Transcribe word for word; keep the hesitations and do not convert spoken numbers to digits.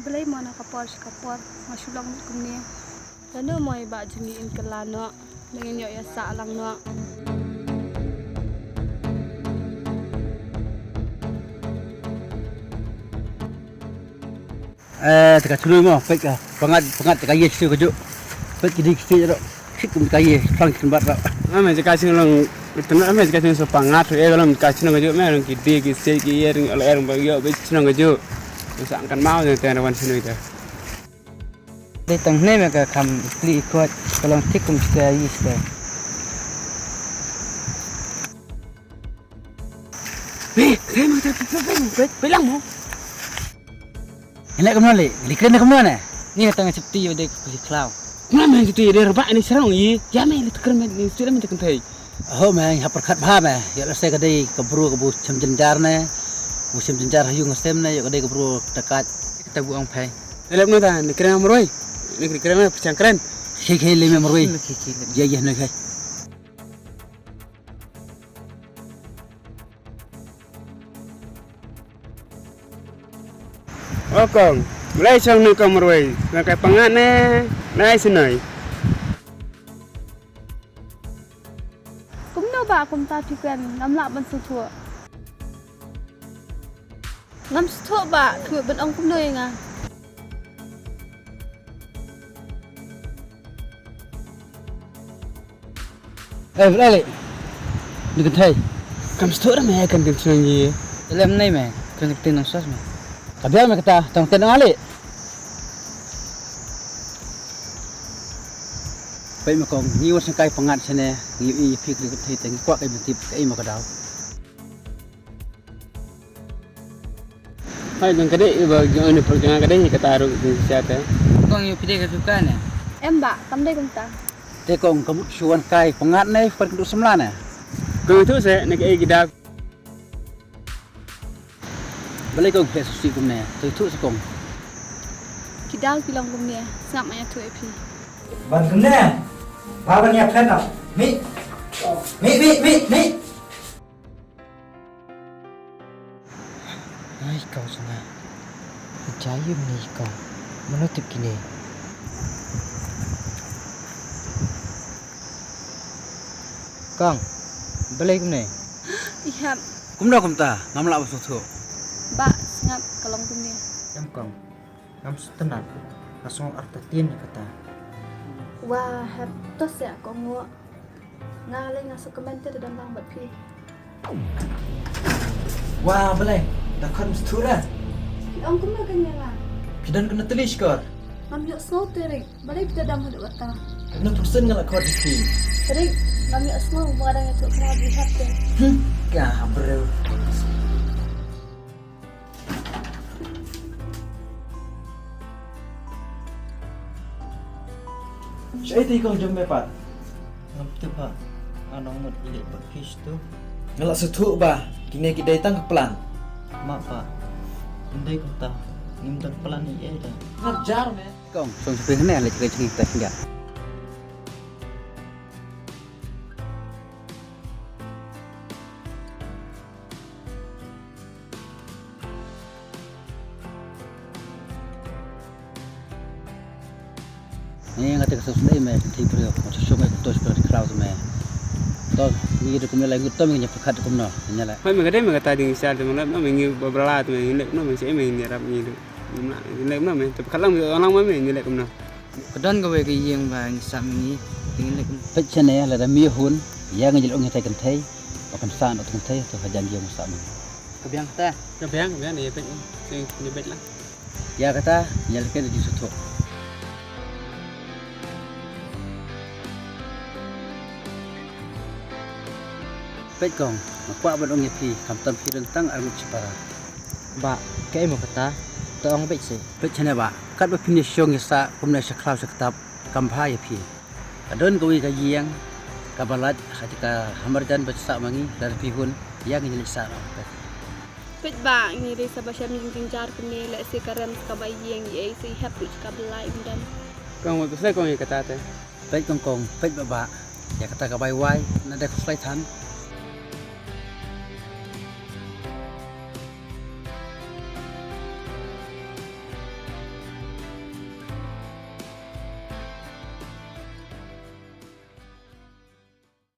Balei mo na ka por sha ka por nga shu long kumne? Lano mo i Bah Jimmy in kylla noh, ba ngin ïoh ïa sah lang noh. Eh, te ka chnong mo, peit ka, pangat, pangat te ka ïa shu ka ju. Peit ki dei ki shu ro. Thik kum ka ïa, plang kin bat ro. Ame jaka chnong long, tena ame jaka chnong so pangat, eh, long ka chnong ka ju, me long ki dei ki shu ki ïa ring, eh, ring ba ïoh, peit chnong ka ju. Sa kan mau jong te na wan chnong te. Dei tang ne me ka kham pli kot, ka long thik kum ka ïa shu. Be, be, be, be, be, be, be lang mo. Ine kumno le, li kren kumno ne? Ni tang chipti yo de kli klau. Kumno me tu de rba ni sarong yi. Ya me li kren me ni sila me kan thai. Ho me ha perkhat bha me. Ya la se ka dei ka bru ka bu chem jenjar ne. Bu chem jenjar ha yung sem ne, ya ka dei ka bru takat. Kita bu ang phai. Lep no ta, ni kren amroi. Ni kren me pechang kren. Khei khei le me amroi. Khei khei le. Ya ya no khei. O kong, balei shong nui kong marwei, nang kai pangat ne, nai sinoi. Kumno ba kumta phi kren, ngam lah ban sngewthuh. Ngam sngewthuh ba, phi ban ong kumno ïa nga. Eh, balei le? Ni kynthei. Kam sdok da me kan kan chnong ngi. Lem nei me, kan kan nong sas me. Ka biang me kata, tang ten ale. Peit me kong, ngi wan sngewkai pangat shane, ngi ïohi ïa phi ka kynthei te ngi kwah kai ban tip kaei ma ka daw. Hai, jong ka dei, ba, jong, ni, jong ka dei, kata ruh, jong siate. Kong, ïoh phi dei ka dukan ne? Em bah, kam dei kumta. Te kong, ka mut shu wan kai pangat ne, pan ka duh samla ne? Kong, itu se, ne kaei ki dak. Balei kong phi susi kumne, to itu se kong. Ki daw ki long kumne, sngap ma ïathuh ïa phi. Ban kumne, ba ban ïa phet na. Mi, mi, mi, mi, mi. Ai, kong sngap. Jai ïa mne kong. Mano tip kine. Kong, balei kumne? Ihap. Kumno kumta, ngam lah ban sngewthuh. Bah, sngap ka long kumne. Em kong, ngam sngewtynnat, nga sngew artatien ïa kata. Wah, hep to seh kong, nga lei nga sngewkmen te da don lang bad phi. Wah, balei, da khot msthu ra. Phi ong kumno kane ïa nga? Phi don kane tylli shkor. Ngam ïohsngew te Rik. Balei phi da dam haduh kata? Kano person nga la khot ïa phi? Rik, ngam ïohsngew ba nga dang ïathuh khraw bad Ihap te. Hmm, ka briew. Shaei te i kong jong me pat? Ngam tip bah. Nga nang mut i leh bad phi shatu. Nga la sngewthuh bah, kine ki dei tang ka plan. Map bah. Ym dei kumta. Ngim don plan ei ei de. Nga jar me. Kong, song sipring ne leh kre chini ta singa. Ni nga te ka sosdei me, te briew, ma sosdei me, to sosdei khraw me. To, ni de kumne lai ngut to me nya phakat kumno, nya lai. Hoi me ka dei me kata ding sial te me lep no me ngi ba bala te me ngi lep no me se me ngi rap ngi du. Ngi lep no me, te phakat lang me lang me ngi lep kumno. Ka don kawei ka ïing ba ngi sah ma ngi, te ngi leh kumno? Peit shane, lada me hun, ïa ngi jylliew ngi tai kynthei, ba kan sah noh kynthei, to hajan ïa ngi sah ma ngi. Ka biang kata? Ka biang, ka biang, ïa peit, sing, ïa peit lah. Ïa kata, ïa leh kata jingsngewthuh. Peit kong, nga kwah ban ong ïa phi, khamtam phi don tang arngut shipara. Bah, kaei mo kata? To ong beit seh. Peit shane bah, katba phin ïa shong ïa sah kumne sha khlaw sha ktap, kam bha ïa phi. Ka don kawei ka ïing kaba lait ha ka hamarjan ba sah ma ngi, lada phi hun ïa ngi leit sah noh. Peit bah, ngi dei sa ba shem ïing jynjar kumne, lehse ka rem sa kaba ïeng, ïa ei sa i hep ruh sa kaba lai ym don. Kong, wat pynsleh kong ïa kata te. Peit kong kong, peit bah bah. Ïa kata ka bai wai, na dei ka slai than.